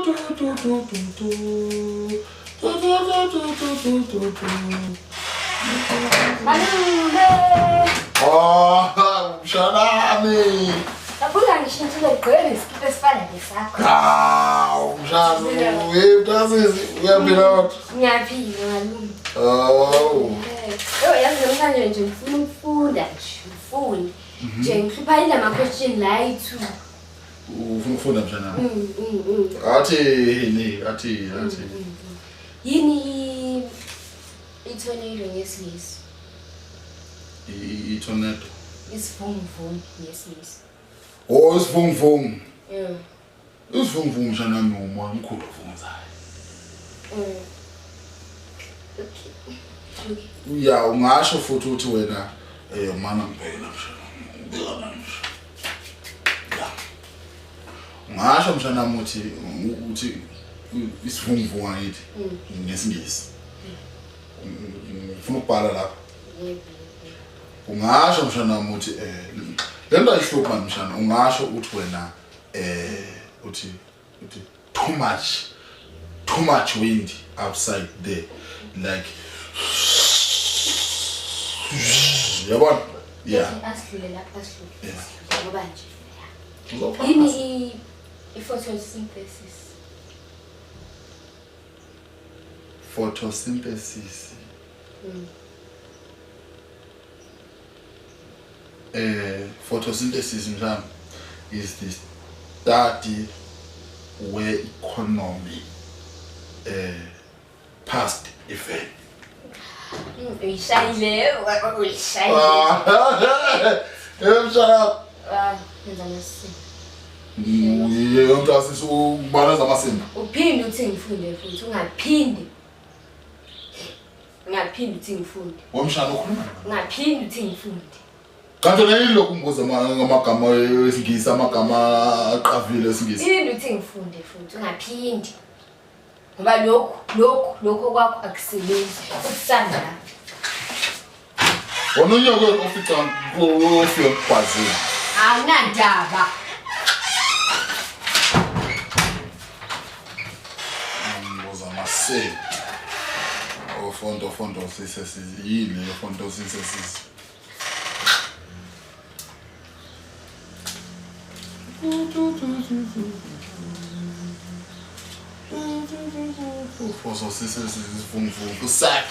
tu tu tu tu tu. Tu tu tu tu tu tu tu tu. Malume! Oh, mshanami. Yabuka ngishintshile ngigqoke nesikipa esifana nesakho. Hawu, mshana. Hey, mntasisi, uyaphila kodwa? Ngiyaphila malume. Oh. Yo, yazi namhlanje nje ngifuna ukufunda nje, ngifune. Nje ngihlupha yila ma-question la ayi-two. Ufuna ukufunda mshanami? Mm. Athi ni, athi, athi. Yini i-tornado ngesiNgisi? I-tornado. Isivunguvungu ngesiNgisi. Oh, isivunguvungu. Mm. Isivunguvungu mshanami umoya omkhulu ovunguzayo. Okay. Okay. Ya, ungasho futhi ukuthi wena mana ngibheke la mshana. Ngibheka la mshana. Ya. Ungasho mshanami uthi isivunguvungu angithi ngesiNgisi. Ngifuna ukubhala lapha. Yebo. Ungasho mshanami uthi le nto ayihluphi mani mshana, ungasho uthi wena uthi too much wind outside there, like yabona. Yeah. Asidlule lapha, asidlule. Yeah. Asidlule, ngoba nje. Uzopha. Yini i-photosynthesis? Photosynthesis. Photosynthesis mhlawumbe is the study where economy past effect. Uyishayile, uyishayile. Mshana. Ah, yenza amasimba. Yebo mntasisi ubala zamasimba. Uphinde uthi ngifunde futhi ungaphindi. Ungaphindi uthi ngifunde. Womshana ukhuluma. Ungaphindi uthi ngifunde. Kanti nayini lokhu ngibuza ngamagama esiNgisi, amagama aqavile esiNgisi. Phinde uthi ngifunde futhi ungaphindi. Ngoba lokho kwakho akusebenzi. Ukusanda la. Wona unyoko ofica ofika kwazini. Awunandaba. Ngibuza amase. Ofonto fonto sise yini fonto sise sise. Foso sise sivunguvungu sak.